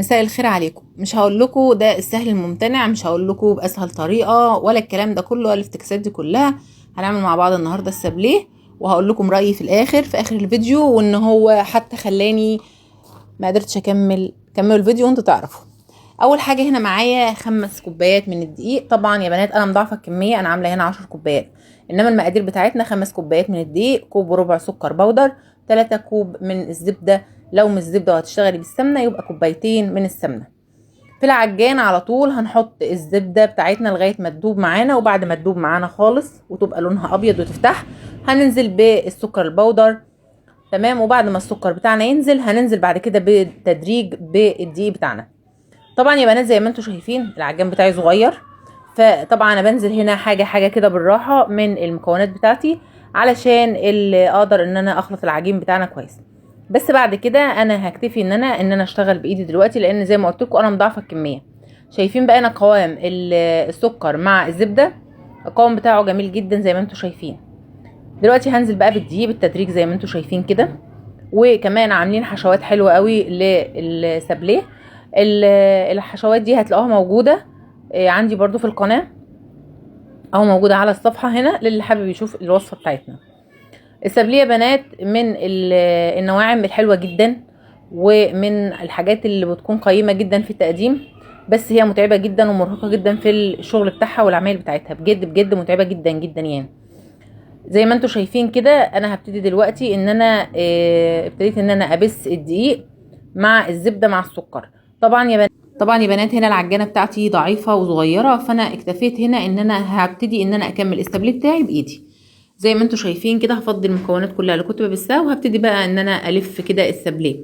مساء الخير عليكم. مش هقول لكم ده السهل الممتنع، مش هقول لكم باسهل طريقه ولا الكلام ده كله ولا الافتكاسات دي كلها. هنعمل مع بعض النهارده السابليه، وهقول لكم رايي في الاخر في اخر الفيديو، وان هو حتى خلاني ما قدرتش اكمل. كملوا الفيديو وانتوا تعرفوا. اول حاجة هنا معايا 5 كوبايات من الدقيق. طبعا يا بنات انا مضاعفه الكمية، انا عامله هنا 10 كوبايات، انما المقادير بتاعتنا 5 كوبايات من الدقيق، كوب وربع سكر بودر، 3 كوب من الزبدة، لو مش زبدة وهتشتغلي بالسمنه يبقى كوبايتين من السمنة. في العجان على طول هنحط الزبدة بتاعتنا لغاية ما تدوب معانا، وبعد ما تدوب معانا خالص وتبقى لونها ابيض وتفتح هننزل بالسكر البودر، تمام. وبعد ما السكر بتاعنا ينزل هننزل بعد كده بالتدريج بالدقيق بتاعنا. طبعا يا بنات زي ما انتم شايفين العجان بتاعي صغير، فطبعا انا بنزل هنا حاجة حاجة كده بالراحة من المكونات بتاعتي علشان اللي اقدر ان انا اخلط العجين بتاعنا كويس. بس بعد كده انا هكتفي ان انا اشتغل بايدي دلوقتي، لان زي ما قلت لكم انا مضاعفه الكمية. شايفين بقى انا قوام السكر مع الزبدة، القوام بتاعه جميل جدا زي ما انتم شايفين. دلوقتي هنزل بقى بالدقيق بالتدريج زي ما انتم شايفين كده. وكمان عاملين حشوات حلوة قوي للسابليه، الحشوات دي هتلاقوها موجودة عندي برضو في القناة او موجودة على الصفحة هنا للي حابب يشوف الوصفة بتاعتنا. السابليه يا بنات من النواعم الحلوة جدا، ومن الحاجات اللي بتكون قيمة جدا في التقديم، بس هي متعبة جدا ومرهقه جدا في الشغل بتاعها والعمايل بتاعتها، بجد بجد متعبة جدا جدا يعني. زي ما انتم شايفين كده انا هبتدي دلوقتي ان انا ابتديت ان انا ابس الدقيق مع الزبدة مع السكر. طبعا يا بنات هنا العجانه بتاعتي ضعيفة وصغيره، فانا اكتفيت هنا ان انا هبتدي ان انا اكمل السابليه بتاعي بايدي. زي ما انتم شايفين كده هفضي المكونات كلها اللي كنت ببسها، وهبتدي بقى ان انا الف كده السابليه.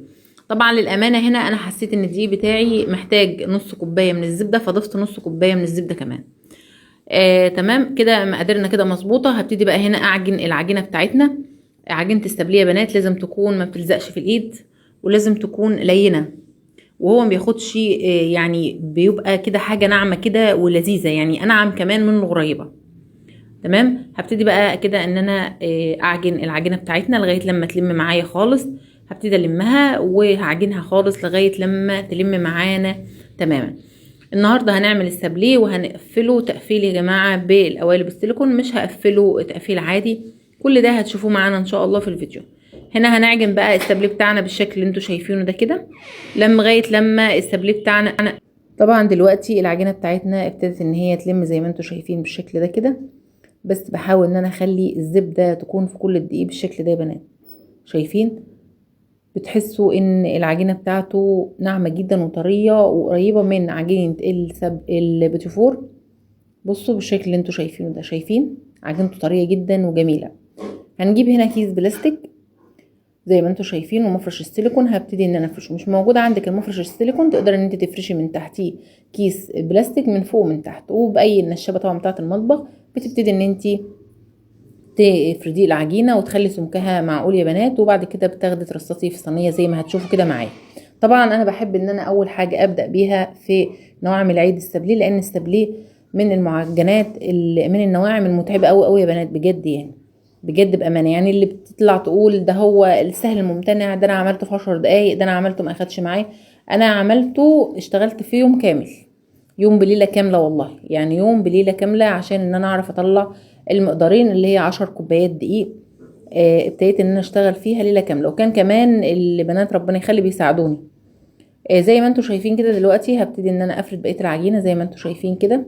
طبعا للامانة هنا انا حسيت ان الدقيق بتاعي محتاج نص كوباية من الزبدة، فضفت نص كوباية من الزبدة كمان. تمام كده مقاديرنا كده مظبوطة. هبتدي بقى هنا اعجن العجينة بتاعتنا. عجينه السابليه يا بنات لازم تكون ما بتلزقش في الايد، ولازم تكون لينه، وهو ما بياخدش يعني بيبقى كده حاجة ناعمة كده ولذيذه، يعني انعم كمان من الغريبة. تمام. هبتدي بقى كده ان انا اعجن العجينة بتاعتنا لغاية لما تلم معايا خالص. هبتدي المها وهعجنها خالص لغاية لما تلم معانا تماما. النهارده هنعمل السابليه وهنقفله تقفيل يا جماعة بالقوالب السيليكون، مش هقفله تقفيل عادي. كل ده هتشوفوه معانا ان شاء الله في الفيديو. هنا هنعجن بقى السابليه بتاعنا بالشكل اللي انتوا شايفينه ده كده لغاية لما السابليه بتاعنا. طبعا دلوقتي العجينة بتاعتنا ابتدت ان هي تلم زي ما انتوا شايفين بالشكل ده كده، بس بحاول ان انا اخلي الزبدة تكون في كل الدقيق بالشكل ده يا بنات. شايفين؟ بتحسوا ان العجينة بتاعته ناعمة جدا وطريه وقريبه من عجينه البيتيفور. بصوا بالشكل اللي انتوا شايفينه ده، شايفين عجينته طرية جدا وجميلة. هنجيب هنا كيس بلاستيك زي ما انتوا شايفين ومفرش السيليكون. هبتدي ان انا افرشه. مش موجود عندك المفرش السيليكون تقدر ان انت تفرشي من تحتيه كيس بلاستيك من فوق ومن تحت، وباي النشابه طبعا بتاعه المطبخ بتبتدي ان انت تفردي العجينة وتخلي سمكها معقول يا بنات. وبعد كده بتاخدي ترصصي في صينية زي ما هتشوفوا كده معايا. طبعا انا بحب ان انا اول حاجة ابدا بيها في نواعم العيد السابليه، لان السابليه من المعجنات من النواعم المتعبه قوي قوي يا بنات بجد، يعني بجد بامانه. يعني اللي بتطلع تقول ده هو السهل الممتنع، ده انا عملته في 10 دقايق، ده انا عملته ما اخدش معايا. انا عملته اشتغلت فيه يوم كامل، يوم بليلة كاملة والله، يعني يوم بليلة كاملة عشان ان انا اعرف اطلع المقدارين اللي هي 10 كوبايات دقيق. ابتديت ان انا اشتغل فيها ليلة كاملة، وكان كمان البنات ربنا يخلي بيساعدوني. زي ما انتم شايفين كده دلوقتي هبتدي ان انا افرد بقية العجينة زي ما انتم شايفين كده،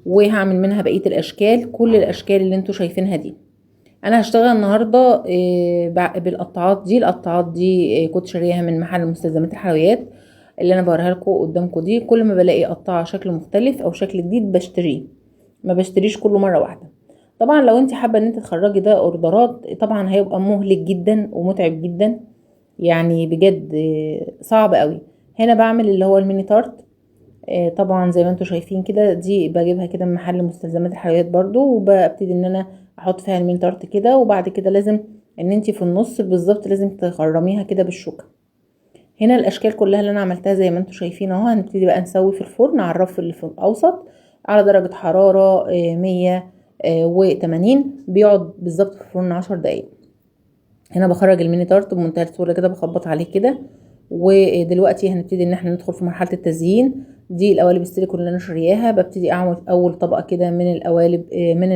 وهعمل منها بقية الاشكال، كل الاشكال اللي انتم شايفينها دي. انا هشتغل النهارده بالقطعات دي. القطعات دي كنت شاريها من محل مستلزمات الحلويات اللي انا بوريها لكم قدامكم دي. كل ما بلاقي قطعه شكل مختلف او شكل جديد بشتريه، ما بشتريش كله مرة واحدة. طبعا لو انت حابة ان انت تخرجي ده اوردرات طبعا هيبقى مهلك جدا ومتعب جدا، يعني بجد صعب قوي. هنا بعمل اللي هو ال mini tart. طبعا زي ما انتم شايفين كده دي بجيبها كده من محل مستلزمات الحلويات برضو، وببتدي ان انا احط فيها ال mini tart كده. وبعد كده لازم ان انت في النص بالظبط لازم تخرميها كده بالشوكة. هنا الاشكال كلها اللي انا عملتها زي ما انتم شايفين اهو. هنبتدي بقى نسوي في الفرن على الرف اللي في الاوسط على درجه حرارة 180، بيقعد بالظبط في الفرن 10 دقايق. هنا بخرج ال mini tart بمنتهى السهولة كده، بخبط عليه كده ودلوقتي هنبتدي ان احنا ندخل في مرحلة التزيين. دي القوالب السيليكون اللي انا شارياها. ببتدي اعمل اول طبقه كده من القوالب من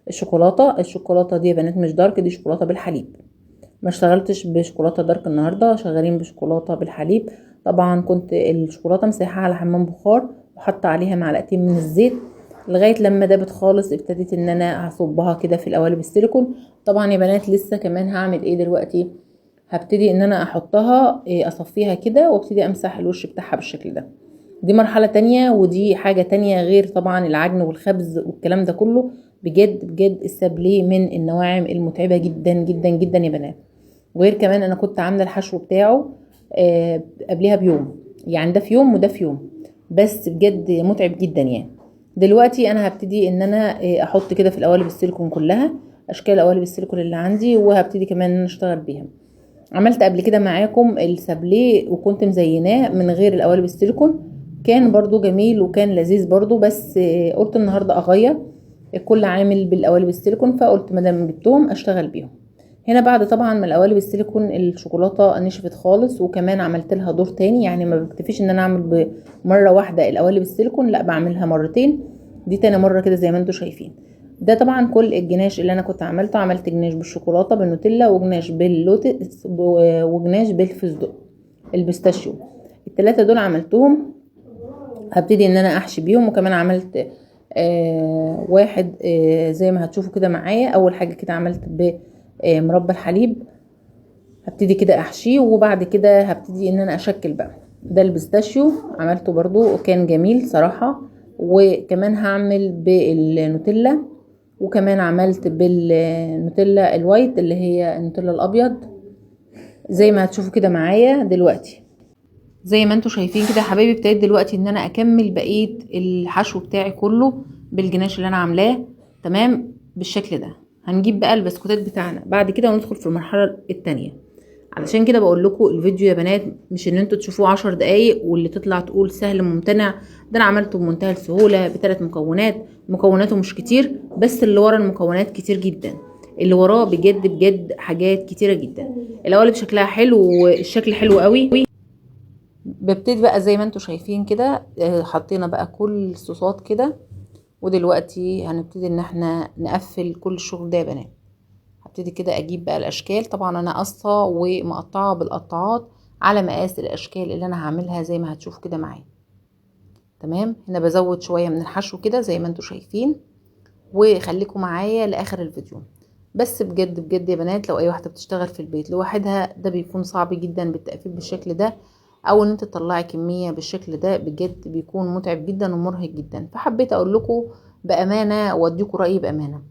الشوكولاتة. الشوكولاتة دي يا بنات مش dark، دي شوكولاتة بالحليب. ما اشتغلتش بشوكولاته dark النهارده، شغالين بشوكولاته بالحليب. طبعا كنت الشوكولاتة مسيحاها على حمام بخار وحاطه عليها معلقتين من الزيت لغاية لما دابت خالص. ابتديت ان انا هصبها كده في القوالب السيليكون. طبعا يا بنات لسه كمان هعمل ايه دلوقتي، هبتدي ان انا احطها اصفيها كده وابتدي امسح الوش بتاعها بالشكل ده. دي مرحلة تانية ودي حاجة تانية غير طبعا العجن والخبز والكلام ده كله. بجد بجد السابليه من النواعم المتعبه جدا جدا جدا يا بنات. وغير كمان انا كنت عامله الحشو بتاعه قبلها بيوم، يعني ده في يوم وده في يوم، بس بجد متعب جدا يعني. دلوقتي انا هبتدي ان انا احط كده في القوالب السيليكون كلها اشكال قوالب السيليكون اللي عندي، وهبتدي كمان ان انا اشتغل بيها. عملت قبل كده معاكم السابليه وكنت مزيناه من غير القوالب السيليكون، كان برضو جميل وكان لذيذ برضو، بس قلت النهارده اغير، الكل عامل بالقوالب السيليكون، فقلت مادام جبتهم اشتغل بيهم. هنا بعد طبعا ما القوالب السيليكون الشوكولاتة نشفت خالص، وكمان عملت لها دور تاني، يعني ما بكتفيش ان انا اعمل بمرة واحدة القوالب السيليكون، لا بعملها مرتين. دي تاني مرة كده زي ما انتم شايفين. ده طبعا كل الجناش اللي انا كنت عملته، عملت جناش بالشوكولاته بالنوتيلا وجناش باللوتس وجناش بالفستق ال pistachio، الثلاثة دول عملتهم. هبتدي ان انا احشي بيهم. وكمان عملت واحد زي ما هتشوفوا كده معايا. اول حاجة كده عملت بمربى الحليب، هبتدي كده احشيه، وبعد كده هبتدي ان انا اشكل بقى. ده ال pistachio عملته برضو وكان جميل صراحة. وكمان هعمل بالنوتيلا، وكمان عملت بالنوتيلا ال white اللي هي النوتيلا الابيض زي ما هتشوفوا كده معايا دلوقتي. زي ما انتم شايفين كده يا حبايبي، ابتديت دلوقتي ان انا اكمل بقية الحشو بتاعي كله بالجناش اللي انا عاملاه، تمام بالشكل ده. هنجيب بقى البسكوتات بتاعنا بعد كده وندخل في المرحلة الثانية. علشان كده بقول لكم الفيديو يا بنات مش ان انتوا تشوفوه 10 دقايق واللي تطلع تقول سهل ممتنع، ده انا عملته بمنتهى السهولة بثلاث مكونات، مكوناته مش كتير بس اللي ورا المكونات كتير جدا، اللي وراه بجد بجد حاجات كتيرة جدا. القوالب شكلها حلو والشكل حلو قوي. ببتدي بقى زي ما انتوا شايفين كده، حطينا بقى كل الصوصات كده، ودلوقتي هنبتدي ان احنا نقفل كل الشغل ده يا بنات. هبتدي كده اجيب بقى الاشكال، طبعا انا قصة ومقطعه بالقطعات على مقاس الاشكال اللي انا هعملها زي ما هتشوفوا كده معايا، تمام. هنا بزود شوية من الحشو كده زي ما انتوا شايفين، وخليكم معايا لاخر الفيديو. بس بجد بجد يا بنات لو اي واحدة بتشتغل في البيت لوحدها ده بيكون صعب جدا بالتقفيل بالشكل ده، او ان انت تطلعي كمية بالشكل ده، بجد بيكون متعب جدا ومرهق جدا. فحبيت اقول لكم بامانه واديكم رايي بامانه،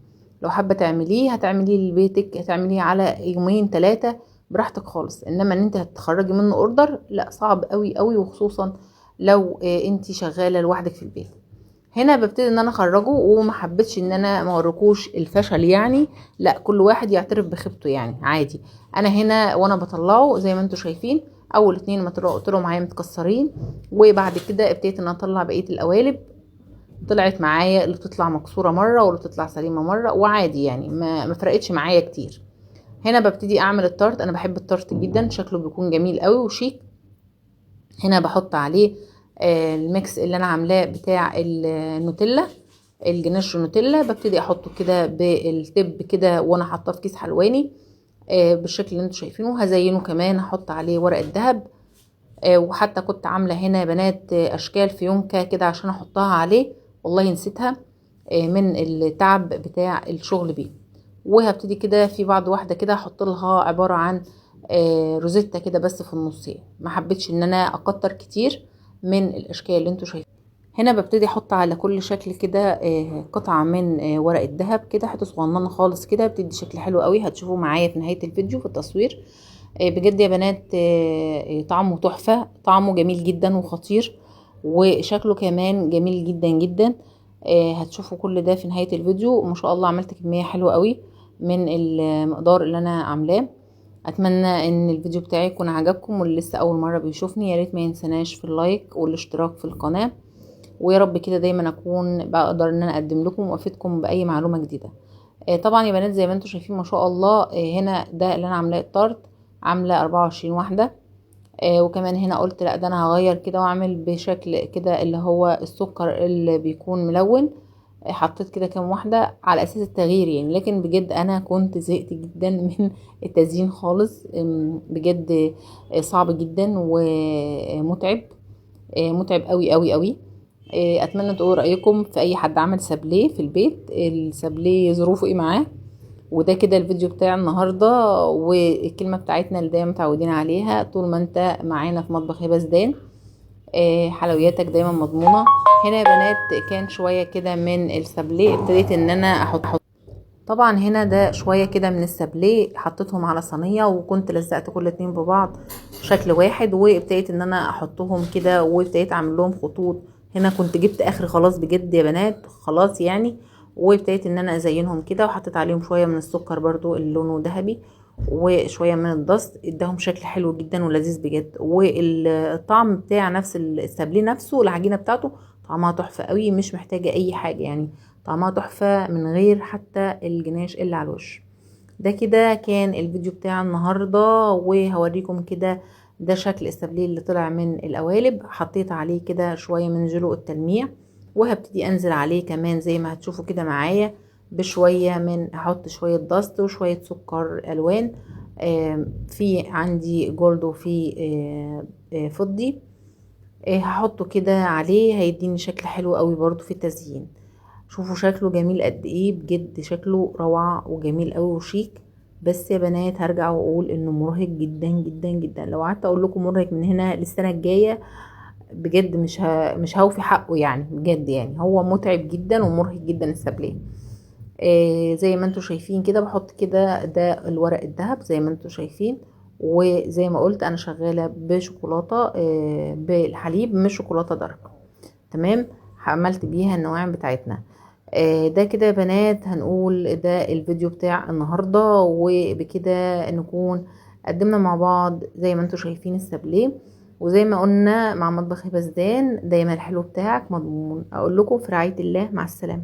لو حابة تعمليه هتعمليه لبيتك، هتعمليه على يومين 3 براحتك خالص، انما ان انت هتخرجي منه order لا، صعب قوي قوي، وخصوصا لو انت شغالة لوحدك في البيت. هنا ببتدي ان انا اخرجه، وما حبيتش ان انا ما اوريكوش الفشل يعني، لا كل واحد يعترف بخيبته يعني عادي. انا هنا وانا بطلعه زي ما انتم شايفين اول 2 ما طلعوا معايا متكسرين، وبعد كده ابتديت ان اطلع بقية القوالب، طلعت معايا اللي بتطلع مكسورة مرة واللي بتطلع سليمة مرة، وعادي يعني ما فرقتش معايا كتير. هنا ببتدي اعمل التارت، انا بحب التارت جدا، شكله بيكون جميل قوي وشيك. هنا بحط عليه ال mix اللي انا عاملاه بتاع النوتيلا، الجناش النوتيلا، ببتدي احطه كده بال tip كده وانا حاطاه في كيس حلواني بالشكل اللي انتوا شايفينه. هزينة كمان، هحط عليه ورقة ذهب، وحتى كنت عامله هنا يا بنات اشكال فيونكه كده عشان احطها عليه، والله نسيتها من التعب بتاع الشغل بيه. وهبتدي كده في بعض واحدة كده احط لها عبارة عن روزيتا كده بس في النص، ما حبيتش ان انا اكتر كتير من الاشكال اللي انتوا شايفينها. هنا ببتدي احط على كل شكل كده قطعه من ورق الذهب كده، حتة صغننه خالص كده، بتدي شكل حلو قوي، هتشوفوه معايا في نهاية الفيديو في التصوير. بجد يا بنات طعمه تحفة، طعمه جميل جدا وخطير، وشكله كمان جميل جدا جدا. هتشوفوا كل ده في نهاية الفيديو. وما شاء الله عملت كمية حلوة قوي من المقدار اللي انا عاملاه. اتمنى ان الفيديو بتاعي يكون عجبكم، واللي لسه اول مرة بيشوفني يا ريت ما ينساناش في ال like والاشتراك في القناة، ويا رب كده دايما اكون بقدر ان انا اقدم لكم وافيدكم باي معلومة جديدة. طبعا يا بنات زي ما انتم شايفين ما شاء الله، هنا ده اللي انا عاملاه الطرد، عامله 24 واحدة. وكمان هنا قلت لا ده انا هغير كده واعمل بشكل كده اللي هو السكر اللي بيكون ملون، حطيت كده كام واحدة على اساس التغيير يعني. لكن بجد انا كنت زهقت جدا من التزيين خالص، بجد صعب جدا ومتعب، متعب قوي قوي قوي. اتمنى تقولوا رايكم في اي حد عمل سابليه في البيت، السابليه ظروفه ايه معاه. وده كده الفيديو بتاع النهارده، والكلمة بتاعتنا اللي دايما متعودين عليها، طول ما انت معانا في مطبخ هبه زيدان، حلوياتك دايما مضمونه. هنا يا بنات كان شوية كده من السابليه ابتديت ان انا احط، طبعا هنا ده شوية كده من السابليه حطيتهم على صينية، وكنت لزقت كل اتنين ببعض شكل واحد، وابتديت ان انا احطهم كده، وابتديت اعمل لهم خطوط. هنا كنت جبت اخر خلاص بجد يا بنات خلاص يعني، وابتديت ان انا ازينهم كده، وحطيت عليهم شوية من السكر برضو اللي لونه ذهبي، وشوية من ال dust، اداهم شكل حلو جدا ولذيذ بجد. والطعم بتاع نفس السابليه نفسه، العجينة بتاعته طعمها تحفة قوي، مش محتاجه اي حاجة يعني، طعمها تحفة من غير حتى الجناش اللي على الوش. ده كده كان الفيديو بتاع النهارده، وهوريكم كده ده شكل السابليه اللي طلع من القوالب. حطيت عليه كده شوية من جلو التلميع، وهبتدي انزل عليه كمان زي ما هتشوفوا كده معايا بشوية من، هحط شوية dust وشوية سكر الوان، في عندي gold وفي فضي، هحطه كده عليه، هيديني شكل حلو قوي برضو في التزيين. شوفوا شكله جميل قد ايه، بجد شكله روعة وجميل قوي وشيك. بس يا بنات هرجع واقول انه مرهق جدا جدا جدا، لو قعدت اقول لكم مرهق من هنا للسنة الجاية بجد مش هوفي حقه يعني، بجد يعني هو متعب جدا ومرهق جدا السابليه. زي ما انتوا شايفين كده بحط كده ده الورق الذهب زي ما انتوا شايفين، وزي ما قلت انا شغالة بشوكولاته، بالحليب مش شوكولاتة دارك، تمام. عملت بيها النواعم بتاعتنا. ده كده يا بنات هنقول ده الفيديو بتاع النهارده، وبكده نكون قدمنا مع بعض زي ما انتوا شايفين السابليه. وزي ما قلنا مع مطبخ هبه زيدان دايما الحلو بتاعك مضمون. اقول لكم في رعاية الله، مع السلامة.